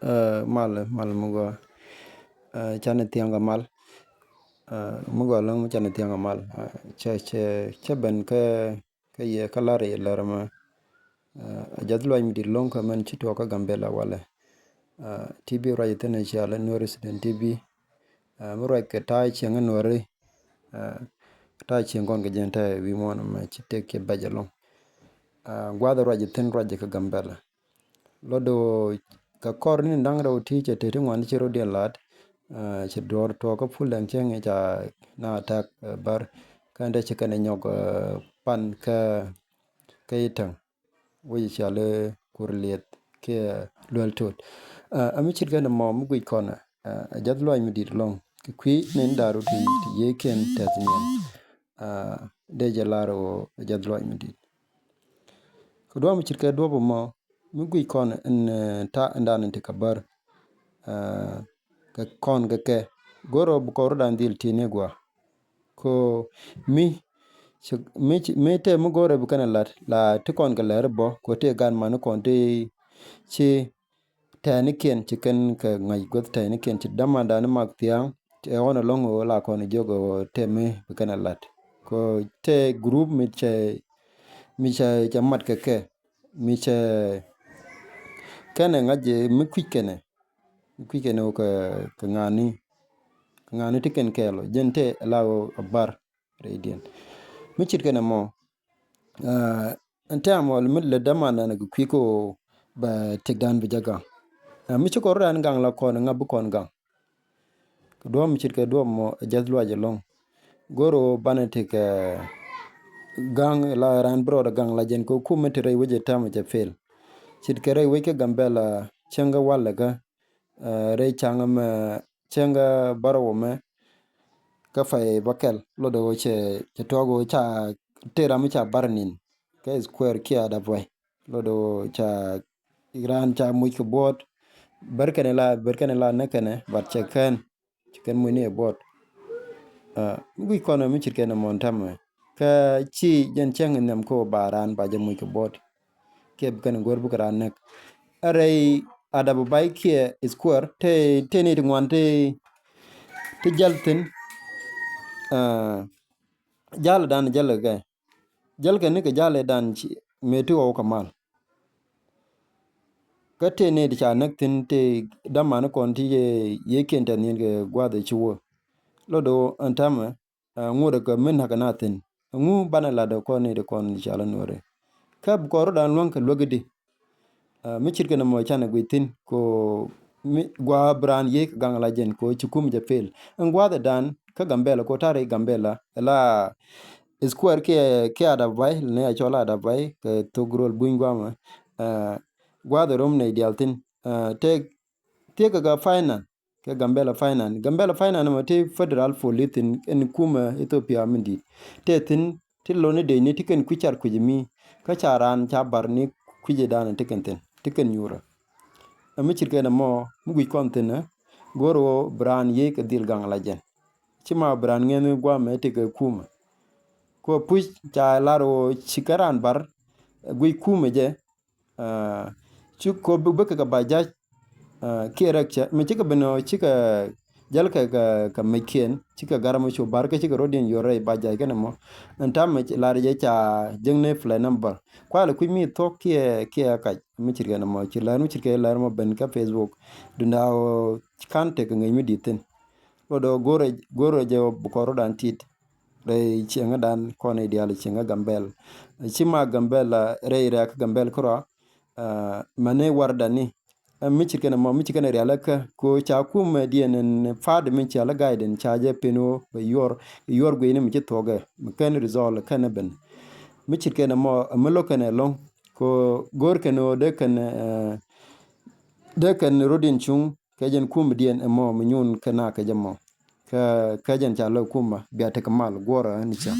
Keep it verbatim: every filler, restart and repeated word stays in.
Ɛ, mal, mal mi gɔaa. Ɛ, canɛ thiaŋ kɛ mal. Ɛ, mi gɔaa ɛlɔ̱ŋ, canɛ thiaŋ kɛ mal. Ɛ, cɛ, cɛ, cɛ ben kä, kä yɛ kä lar yɛ lär mɛ. Ɛ, a jath luac mi di̱t ɛlɔ̱ŋ kä mɛn ci tuɔɔk kä Gambɛla walɛ. Ɛ, TV ruac thin ɛ cia lɛ Nuɛri Student TV. Ɛ, mi ruac kɛ ta̱a̱ cieŋ ɛ Nuɛri. Ɛ, ta̱a̱ cieŋ kɔn kɛ jɛn ta̱a̱ wi̱i̱ muɔ̱ɔ̱n mɛ ci tëk cɛ bɛc ɛlɔ̱ŋ. Ɛ, gua̱a̱th ruac thin ruac kä Gambɛla. Lɔ do̱ kɛ kɔr ni da̱ŋ rɛw ti cɛ teti ŋuan ci rɔ diɛn lat. Ɛ, cɛ duɔr tuɔɔk kä Pul Dɛŋ cɛ ŋi̱ ca na attack, ɛ, Bär. Kä ɛn dee ci kɛn ɛ nyɔk, ɛ, pan kä, kä Itɛŋ. Wec cɔal i̱ Kur Lieth kiɛ Luel Tot. Ɛ, ɛ mi ce̱tkɛ ni mɔ mi guic kɔn, ɛ, ɛ jath luac mi di̱t ɛlɔ̱ŋ. Kɛ kui̱ ni da̱r rɔ ti, ti yiëëkiɛn tɛth niɛn. Ɛ, dee jɛ lar ɣöö ɛ jath luac mi di̱t. Kɛ duɔ̱ɔ̱p mi ce̱tkɛ duɔ̱ɔ̱p ɛmɔ, mi guic kɔn ɛn, ɛ, ta̱a̱ ɛn dan in ti kɛ Bär. Ɛ, kɛ kɔn kɛ kɛ. Go̱rɛ bi kɔn rɔ̱dan dhil ti ni gua. Ko mi, mi, mi te mi go̱rɛ bi kɛn ɛ lat, la ti kɔn kɛ lɛr bɔ, ko te gan mani kɔn ti ci tɛnikiɛn ci kɛn kɛ ŋa̱c guäth tɛnikiɛn ci damandan mak thia̱a̱ŋ, ɛ ɣɔn ɛlɔ̱ŋ ɣöö la kɔn jiök ɣöö te mi bi kɛn ɛ lat. Ko te group mi cɛ, mi cɛ, cɛ mat kɛ kɛ, mi cɛ kɛnɛ ŋa̱c mi kui̱c kɛnɛ, mi kui̱c kɛnɛ wä kɛ, kɛ ŋa̱ni, kɛ ŋa̱ni ti kɛn kɛɛl wä. Jɛn te la wä a Bär rɛydiɛn. Mi ce̱tkɛ nɛ mɔ, ɛ, ɛn tɛm wä mi lɛ dämandan kɛ kui̱ kɛ wä bɛ tëkdan bi jɛ gaŋ. Ɛ, mi ci kɔn rɔ̱dan gaŋ la kɔn ŋa̱ bi kɔn gaŋ. Kɛ duɔ̱ɔ̱p mi ce̱tkɛ duɔ̱ɔ̱p mɔ ɛ jath luac ɛlɔ̱ŋ. Go̱r ɣöö banɛ ti kɛ gaŋ la raan bi rɔɔdɛ gaŋ la jɛn kɛ kum mi ti rɛy wec ɛ täämɛ cɛ pel. Ce̱tkɛ rɛy wec kä Gambɛla cäŋ kä walɛ kä, ɛ, rɛy ca̱ŋ mɛ cäŋ kä bärɔw mɛ kä pay bäkɛl lotdɛ ɣöö cɛ, cɛ tuɔɔk ɣöö ca tëë ram mi ca Bär ni̱n kä square kiɛ Adap Way. Lotdɛ ɣöö ca raan ca muc kɛ buɔt. Bär kɛnɛ la, bär kɛnɛ la näk kɛnɛ, but cɛ kɛn, cɛ kɛn muc ni ɛ buɔt. Ɛ, mi guic kɔn mi ce̱tkɛ nɛ mɔ ɛn täämɛ. Kä ci jɛn cäŋ in nhiam kä ba raan ba jɛ muc kɛ buɔt. Kiɛ bi kɛn go̱r bikɛ raan näk. Ɛ rɛy Adap Bay kiɛ square te, te ni ti ŋuan te, te jäl thi̱n. Ɛ, jäl dan jäl kɛ. Jäl kɛ ni kɛ jäl dan ci mëë ti ɣɔw kɛ mal. Kä tëë nɛy ti ca näk thi̱n tëë dämani kɔn ti yɛ, yɛ kiɛn tɛth niɛn kɛ gua̱a̱th ɛ ci wä. Lotdɛ ɣöö ɛn täämɛ, ɛ, ŋotdɛ kɛ mi näk kɛ na thi̱n. Ɛŋu banɛ latdɛ kɔn nɛy ti kɔn ca lä nuɔ̱ɔ̱rɛ. Kä bi kɔn rɔ̱dan luäŋ kɛ luäk i̱di. Ɛ, mi ce̱tkɛ nɛ mɔ canɛ guic thi̱n ko mi gua̱a̱ bi raan yiëë kɛ gaŋ la jɛn ko ci kum jɛ pel. Ɛn gua̱a̱th ɛ dan kä Gambɛla ko ta̱rɛ Gambɛla la square kiɛ, kiɛ Adap Bay, ni a cɔl Adap Bay kɛ thok rol buny guamɛ. Ɛ, gua̱a̱th ɛ rom nɛy diaal thi̱n. Ɛ, tëë, tëë kɛ kɛ finance, kɛ Gambɛla finance. Gambɛla finance mɛ tëë federal police thi̱n ɛn kumɛ Ethiopia mi di̱i̱t. Tëë thi̱n ti loni dee ni ti kɛn kui̱ car kui̱c mi. Kä ca raan ca Bär ni kui̱c dan ti kɛn thi̱n, ti kɛn nyuurä. Ɛ mi ce̱tkɛ nɛ mɔ, mi guic kɔn thi̱n ɛ, go̱r ɣöö bi raan yiëë kɛ dhil gaŋ la jɛn. Ci ma bi raan ŋi̱eeth mi guamɛ ti kɛ kumɛ. Kɛ puc ca lar ɣöö ci kɛ raan Bär, ɛ, guic kumɛ jɛ, ɛ, ci kɔ bi, bikɛ kɛ ba ja̱c, ɛ, kiɛ rɛk cɛ, mi cikɛ ben ɣöö cikɛ jäl kɛ, kɛ, kɛ meckiɛn, cikɛ gar mɔ cu Bär kä cikɛ rɔ̱diɛn yuɔr rɛy ba ja̱c kɛn mɔ. Ɛn täämɛ lar jɛ ca jäŋni flat number. Kualɛ kui̱ mi thuɔ̱k kiɛ, kiɛ kac, mi ce̱tkɛ nɛ mɔ, ci lär mi ce̱tkɛ lär mɔ ben kä Facebook. Dunda ɣöö ka̱n tekɛ ŋäc mi di̱i̱t thi̱n. Lotdɛ ɣöö go̱rɛ, go̱rɛ jɛ bi kɔn rɔ̱dan tit. Rɛy cieŋädan kɔn i̱ diaal cieŋä Gambɛl. Ci ma Gambɛl, ɛ, rɛy rɛ̈k Gambɛl kärɔa, ɛ, mɛni wardani. Ɛ, mi ce̱tkɛ nɛ mɔ, mi ce̱tkɛ nɛ rialikä ko ca kumɛ diɛn ɛn pa̱a̱t mi cia lä ga̱a̱c den ca jɛ pen ɣöö bɛ yuɔr, yuɔr guiyni mi ci thuɔ̱kɛ, mi kɛn result kɛn ɛ ben. Mi ce̱tkɛ nɛ mɔ, ɛ, mi lo̱k kɛn ɛlɔ̱ŋ ko go̱r kɛn ɣöö dee kɛn, ɛ, dee kɛn rɔ̱diɛn cuŋ kɛ jɛn kumdiɛn ɛmɔ mi nyun kɛ na kɛ jɛ mɔ. Kɛ, kɛ jɛn ca lɛ kumä bia tekɛ mal guɔrä ni cä.